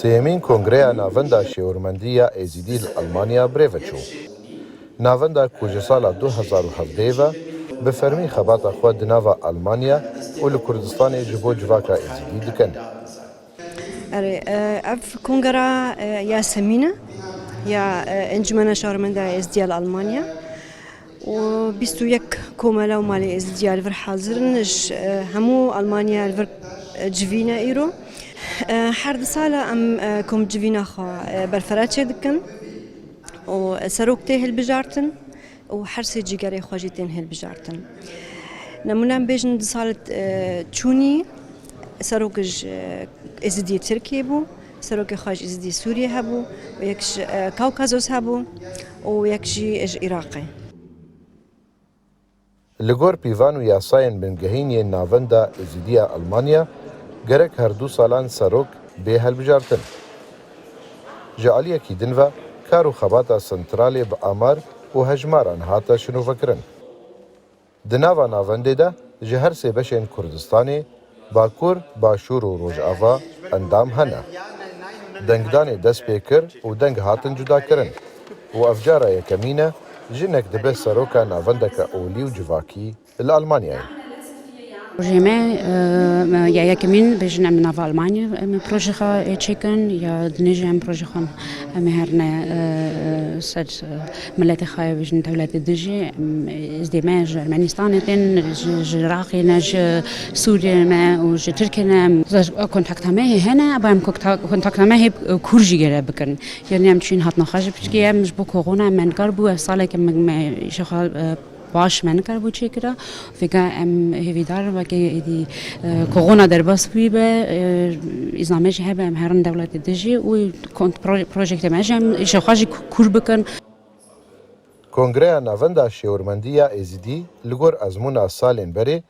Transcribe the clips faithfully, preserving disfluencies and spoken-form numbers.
Sêyemîn Kongreya Navenda Şêwirmendî ya Êzîdî li Almanya bi rê ve çû. Navenda ku ji sala du hezar û hevdeh ve bi fermî xebata xwe di nava Almanya û li Kurdistanê ji bo civaka Êzîdî dikin. Erê, e, ev kongera e, ya semîn e ya e, Encûmena Şarmendeya Êzdiya li Almanya û bîst û yek komela û malê Êzdiya li vir hazir in ji e, hemû Almanya li vir e, civîne îro. E, her di sala em e, kom civîna xwe e, berfera çêdikin û serok tê hilbijartin û her sê cîgerê xwe jî tên hilbijartin. Nemûne em bêjin di sal e, çûnî serok ji e, Êzidiyê Tirkiyê bû, serokê xwe ji Êzidiyê Sûriyê hebû û yek ji e, Kawkazos hebû û yek jî ji Iraqê. Li gor pîvan û yasayên bingehîn yên Navenda Êzidiya Almanya, gerek her du salan serok bê helbijartin. Ji aliyekî din ve kar û xebata Sentralê bi amar û hejmaran hate şinovekirin. Di nava navendê de ji her sê beşên Kurdistanê, Bakur, Başûr û Rojava endam hene. Dengdanê dest pê kir û deng hatin cudakirin û ev cara yekemîn e jinek dibe seroka navendeke olî û civakî li Almanyayê. Projeyê me, e, me ya yekemîn bêjin em nava Almanya em projê xwe çêkin ya dinê jî em projê xwe em ê herine e, ser e, miletê xwe bêjin dewletê dijî. Em, êzdê me ji Ermenistanê tên, ji, ji Iraqê ne, ji Sûriyê ne û ji Tirkiyê ne. Em, kontakta me hê hene, aba em kontakta me hê kûr jî gere bikin. Yanî em çîn hatina xwe jî piçkî em ji bo korona em me nikar bû ev saleke me, me îşe xwe e, baş me nikar bû çêkira. Vêga em hêvîdar in weke êdî e, korona derbas bûyî be, e, îzna me jî hebe em herin dewletê dijî û kont-, pro-, projektê me jî em îşe xwe jî kûr bikin. Kongreya Navenda Şêwirmendî ya Êzidî li gor ezmûna salên berê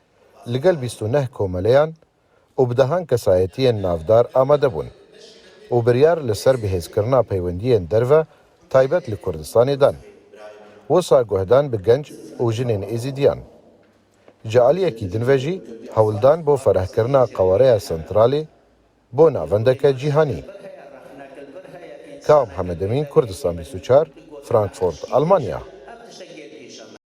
li gel bîst û neh komeleyan û bi dehan kesayetiyên navdar amade bûn û biryar li ser bihêzkirina peywendiyên derve taybet li Kurdistanê dan. Wisa guhdan bi genc û jinên Êzîdiyan. Ji aliyekî din ve jî hewldan bo ferehkirina qewareya Sentralê bo navendeke cîhanî. Ka Mihemed Emîn, Kurdistan bîst û çar, Frankfurt, Almanya.